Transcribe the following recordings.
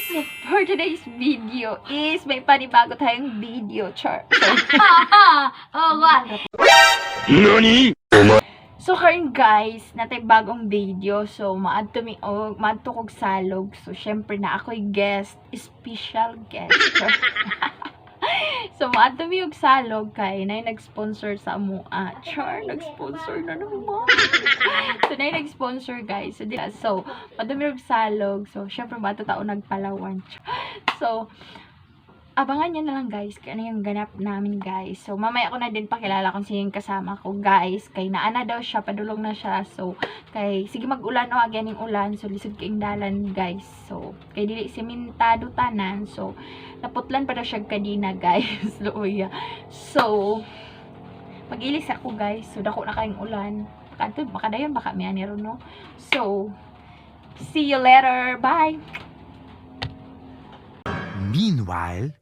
For today's video is may panibago tayong video, char. Oh, what? NANI? So karon guys, natay bagong video. So maadto mi og maadto kog salog. So syempre na ako'y guest, special guest. So maadto mi og salog kay nay nag-sponsor sa amoa. Char, nag-sponsor na naman. So nay nag-sponsor, guys. So, so maadto mi og salog. So syempre maadto tao nagpalawan. So abangan nyo na lang, guys, kung ano yung ganap namin, guys. So mamaya ko na din pakilala kung sino yung kasama ko, guys. Kay naana daw siya, padulong na siya. So kay sige mag-ulan o again yung ulan. So lisod kayong dalan, guys. So kay dili simentado tanan. So naputlan pa daw siya kadina, guys. Luya. So mag-ilis ako, guys. So dako na kayong ulan. Baka, baka dayon, baka may aniro, no? So see you later. Bye! Meanwhile,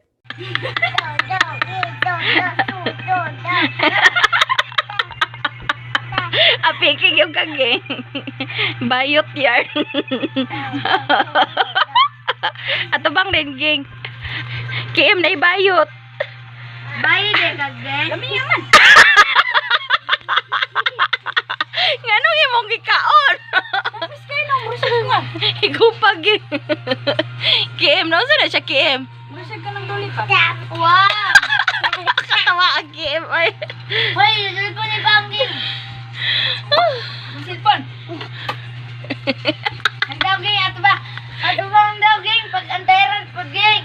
Apiking yung kaging. Bayot yarn. Ato bang rin, ging? KM na ibayot. Bye, de kageng. Kami yaman. Nganong imong gikaon? Tapos kayo nang musik nga. Igupag ging. KM na unsa na siya, KM? Musik ka ng duli pa. Wow! Katawa ang KM ay. Hoy, cellphone ni Bangging. Cellphone. Ang daw ging ato ba? Ato ba ang daw ging pag antayaran pag ging.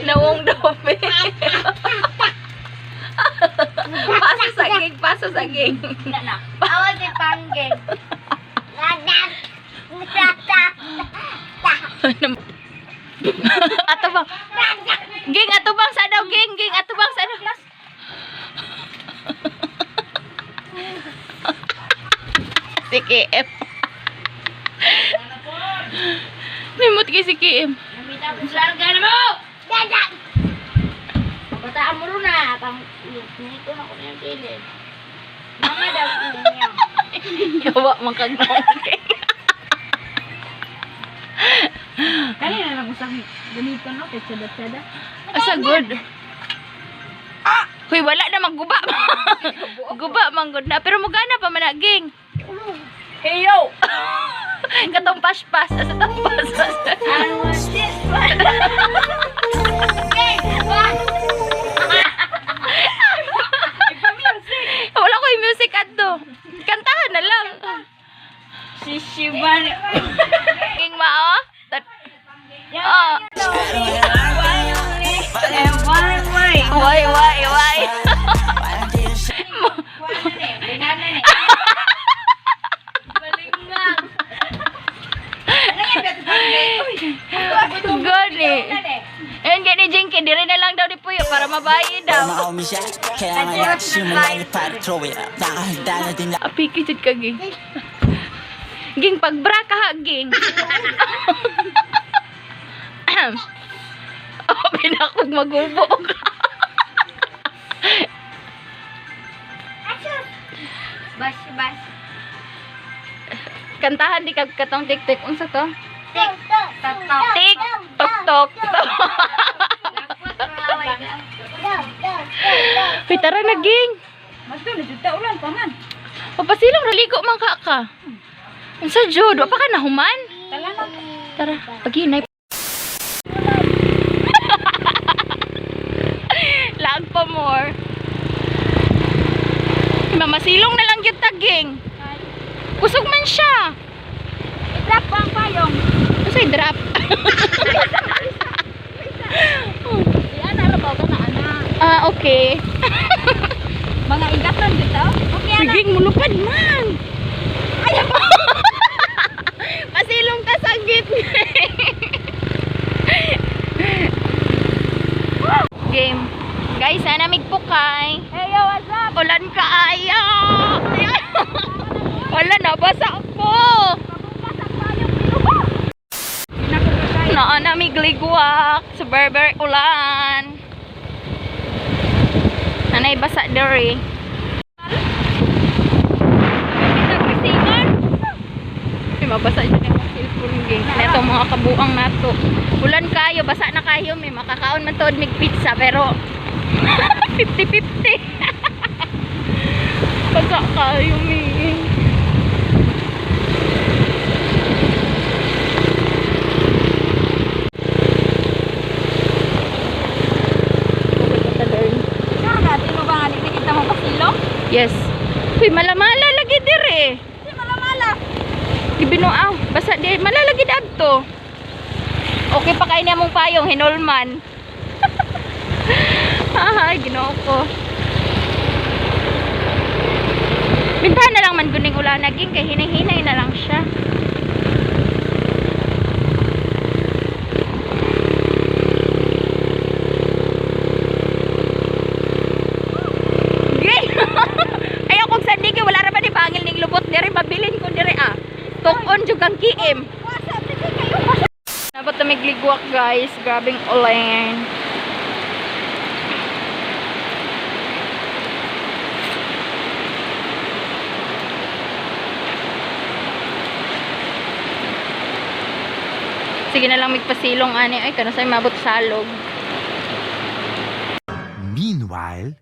Nawong dobe. Pasa sa ging, pasa sa ging. Awa si Pangging. Ato bang? Ging, ato bang sa daw, ging, ging, ato bang sa daw. Si KM. Limot kay si KM. Namita ko sa na mo. Bataan mo rin na. Pang nito na ko na yung kilid. Mga daw niya. Yawa man kag Kanina lang usang gamiton no kay tsada-tsada. Asa good. Hoy, wala na magguba. Guba man gud na pero mugana pa man na, ging. Hey yo. Katong paspas, asa tong paspas. I want this one. Okay, one. Wala ko yung music adto. Kantahan na lang. Shishiban. King mao. Oh. Why, why, why? Gani. Ayun gani Jinky, dire na lang daw ni Puyo para mabayi daw. Apiki jud ka, ging. Ging pagbra ka ha, ging. Oh, pinakog magubo ka. Bas, bas. Kantahan di ka katong tik-tik unsa to? Tik, tok, tok. Tik tok tok tok. Hoy, tara na, ging. Magto na jud ta ulan pa man. Papasilong raligo man ka ka. Unsa jud? Wa pa ka nahuman? Tala na. Tara, paghinay. Lag pa more. Mamasilong na lang yung taging. Kusog man siya. I-drop pa ang payong. Unsay drop? Iyan ara ba ka na ana. Ah, okay. Mga igatan jud ta. Okay ana. Sige, mulupad man. Ay, pasilong ka sa gitna. Game. Guys, sana migpukay. Hey yo, what's up? Ulan kaayo. Wala na, basa ako. Naa na migligwak sa berber ulan. Nanay basa diri. Ay, mabasa dyan yung mga cellphone ging. Neto mga Mga kabuang nato. Ulan kayo, basa na kayo, may makakaon man tuod mig pizza pero 50-50. Basa kayo mi. Sure ka, di mo ba nga kita mo pasilong? Yes. Uy, malamala lagi dire. Di malamala. Gibinuaw. Basta di malalagi adto. Okay pa kay niya mong payong hinulman. Ay, Ginoo ko. Bintahan na lang man guning ulan naging kay hinay-hinay na lang siya. Gay! Ayaw kong sandigi, wala ra ba ni bangil ning lubot diri mabilin ko diri ah. Tukon jud kang kiim. Dapat tumigligwak guys, grabing ulan. Sige na lang magpasilong ani ay kanusay mabot salog. Meanwhile,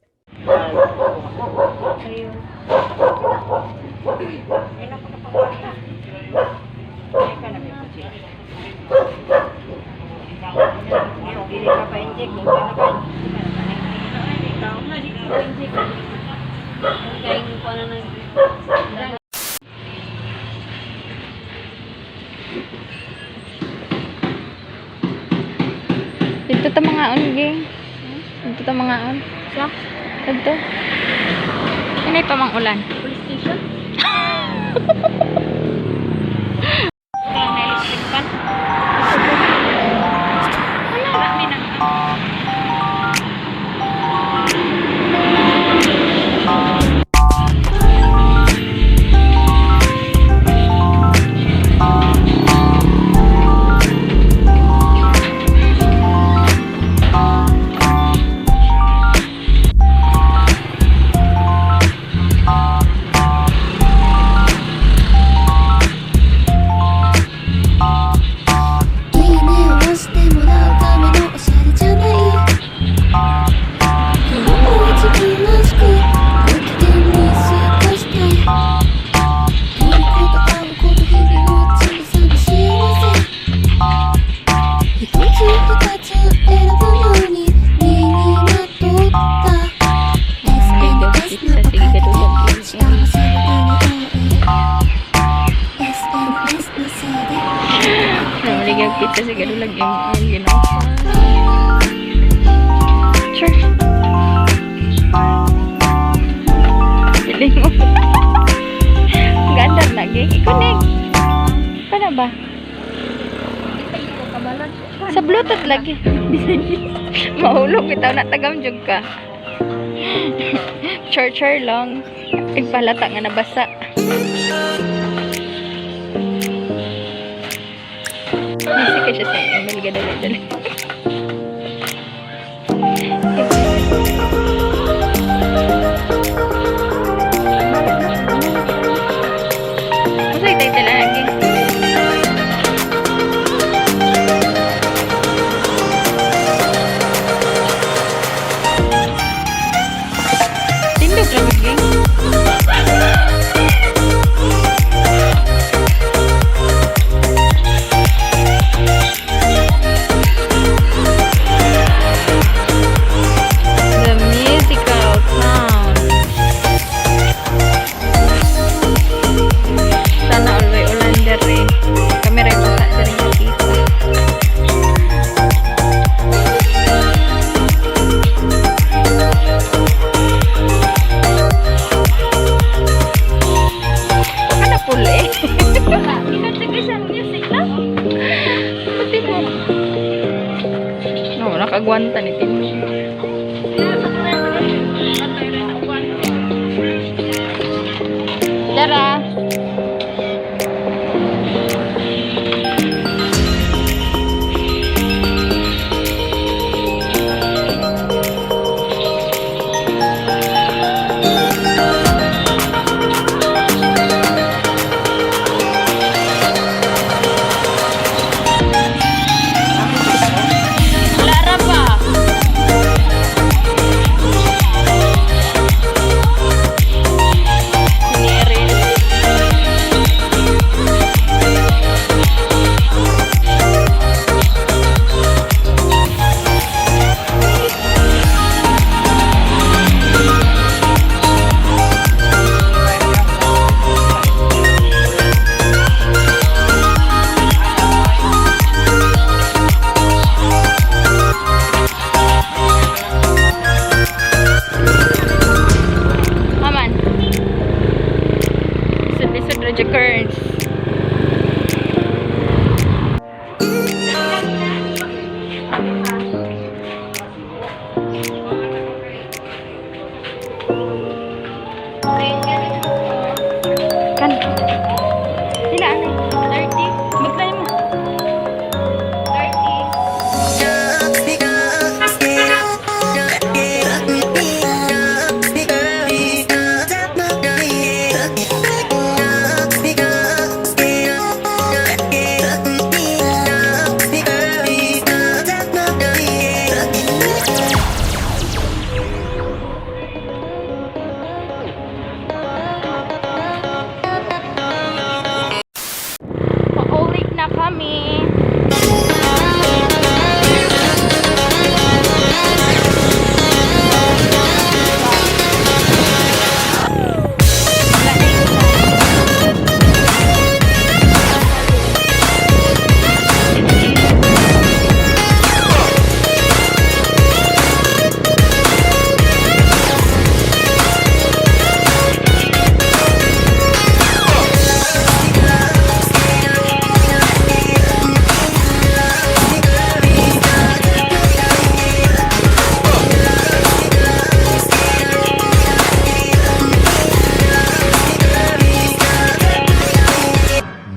Dito ta mga on, ging. Dito ta mga on. Sa? Dito. Inay pa mang ulan. Police station? Electric fan? Wala, rami nang. いいねを押してもらうためのおしゃれじゃない今日も自分らしくご機嫌に過ごしたい見ること会うこと日々の小さな幸せ一つ二つ選ぶのに身にまとった SNS のおかげで幸せの種を SNS のせいで Namaligay pizza sa ganun lang yung Ginoo. Sure. Piling mo. Ganda na, ging. I-connect. Paano ba? Sa Bluetooth lagi. Mahulog bitaw na tagam jud ka. Char char lang. Igpalata nga nabasa. Busy ka siya sa email. Gadali, dali. Ano yung title lagi? Tindog lang lagi. The musical clown. Sana always ulan dere. Kami rin basa dere nakita. Baka na pula eh. Ikaw sa music lang. Pati mo. No, nakagwanta ni Tino. Dara. mi.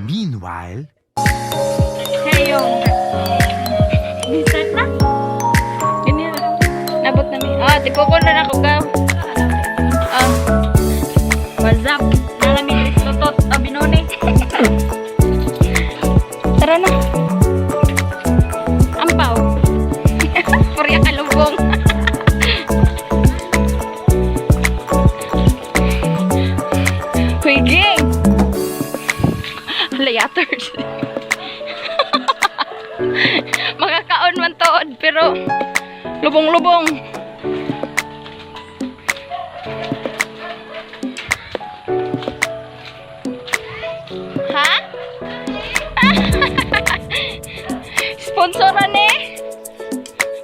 Meanwhile, Hey, yo. Start na. Ganyan. Nabot na mi. Ah, tipo ko na nako ka. Ah. What's up? Nalami tutot abinone. Tara na. Ampaw. Purya kalubong. Huy, ging! Layaters. Makakaon man tood pero lubong-lubong. Ha? Sponsoran eh.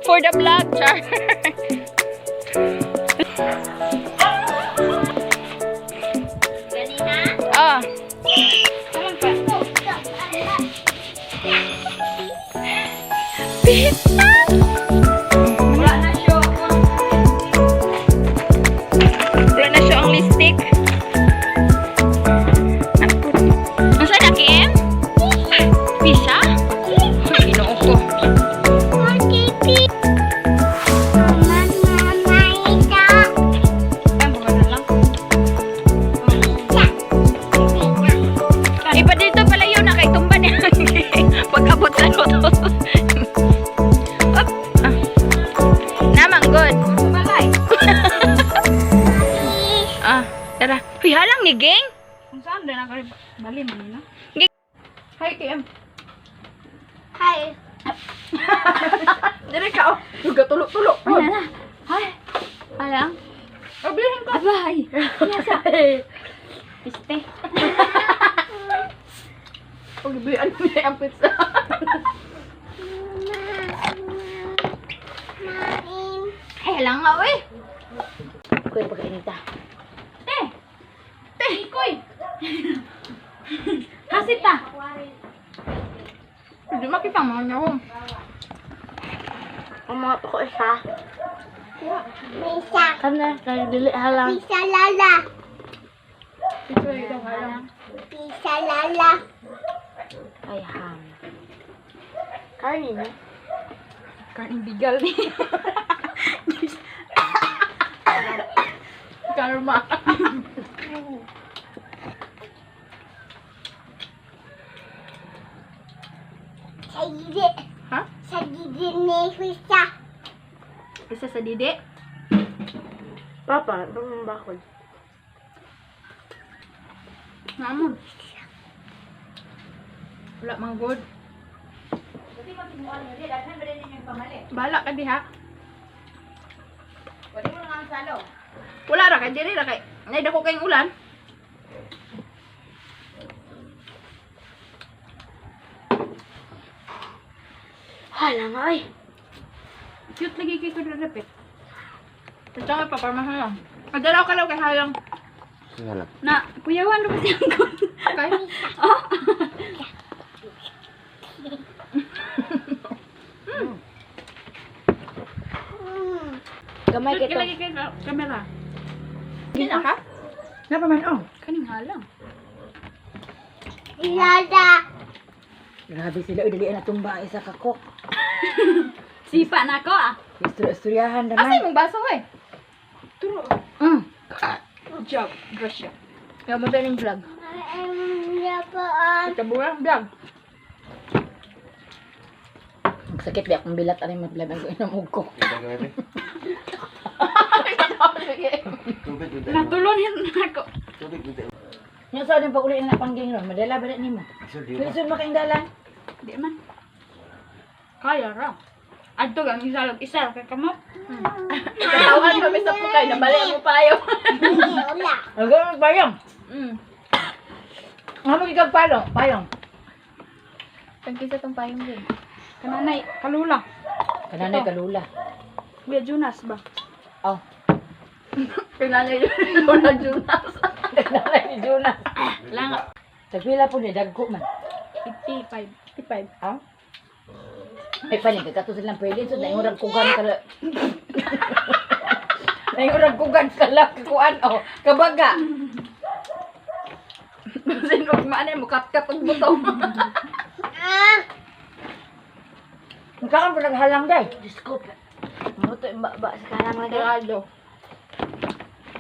For the vlog, char. Ganina? Ah. Pizza! Wala na siya. Wala na siya ang lipstick. Ang saan na, KM? Pizza? Ay, Ginoo ko. Ay, buka na lang. Iba dito pala yun, nakaitumba niya. Pag-abot sa loto. Up. Ah. Namang good. Ah, tara. Uy, halang ni Ging. Kung saan din ako bali man nila. Hi, KM. Hi. Dire ka, oh. Nagkatulog-tulog. Wala na. Hi. Alang. Ablihin ko. Abay. Nasa. Piste. Pagbian mo niya ang pizza. Ay, halang nga, uy. Kuya pagkainita. Te. Te. Ikoy. Hasit ta. Hindi makita mo niya ko. Ang mga ko isa. Misa. Kana kay dili halang. Pizza lala. Pizza ito, halang. Pizza lala. Ay ham. Karni na. Karning bigal ni. Karma. Sa gidi. Ha? Sa gidi ni pizza. Isa sa didi. Papa, itong bakod. Namon. Wala mga good. Bahala ka diha. Wala ra kay diri ra kay. Nay dako kayong ulan. Halang ay. Cute lagi kay kuno repet. Ito nga pa parmahan lang. Padala ka lang kay halang. Na, kuyawan ra ba siyang kon? Kay. Oh. Gamay Cute lagi kay camera. Kina ka? Napa man oh. Kaning halang. Lala. Grabe sila, uy, dali na tumba ang isa ka kok. Sipa na ko ah. Istorya-istoryahan Asa naman. imong baso eh? Turo. Mm. Good job. Gracia. Kaya mo tayo ng vlog. Yapaan. Ito buwan vlog. Magsakit di akong bilat ani mablab ang inamog ko. Natulon na ako. Nya sa pag uli na pangging ron, madala ba nimo? Lisod mo kayong dalan. Di man. Kaya ra. Adto ang isalog isa ra kay kamot. Katawan kami sa pukay, nabali ang payo. Ang gawin payong. Nga mo gigag payong. Payong. Tagkisa tong payong din. Kananay kalula. Kananay kalula. Kuya Jonas ba? Oh. Pinanay yung Lola Jonas. Kananay ni Jonas. Lang Tagpila po ni dagko man. 55. 55. Ha? Ay panig kato silang pwede so naingurag kugan kala. Naingurag kugan kala kuan oh kabaga. Basin og maanay mo kat-kat og butong. Ikaw ang pinaghalang day. Diyos ko. Muto yung baba sa kanang lagay. Kandado.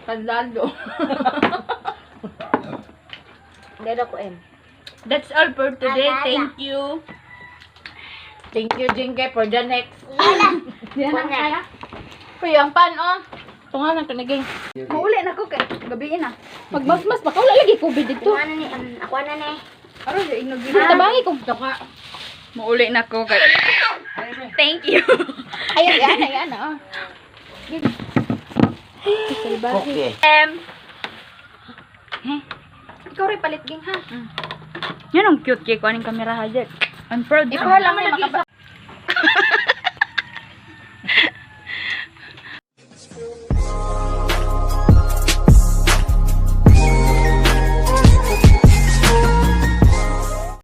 Kandado. Dada ko M. That's all for today. Thank you. Thank you, Jinke, for the next. Kuya, ang pan oh. Tunga na to naging. Mauli na ko kay gabi na. Magmasmas baka wala lagi COVID dito. Ako na ni, ako na ni. Aron sa inog Tabangi ko. Mauli na ko kay. Thank you. Ay, ayan, ayan, oh. Okay. Ikaw rin palit ging ha. Yan ang cute kay ko aning kamera hajek. I'm proud. Ikaw lang may makaba.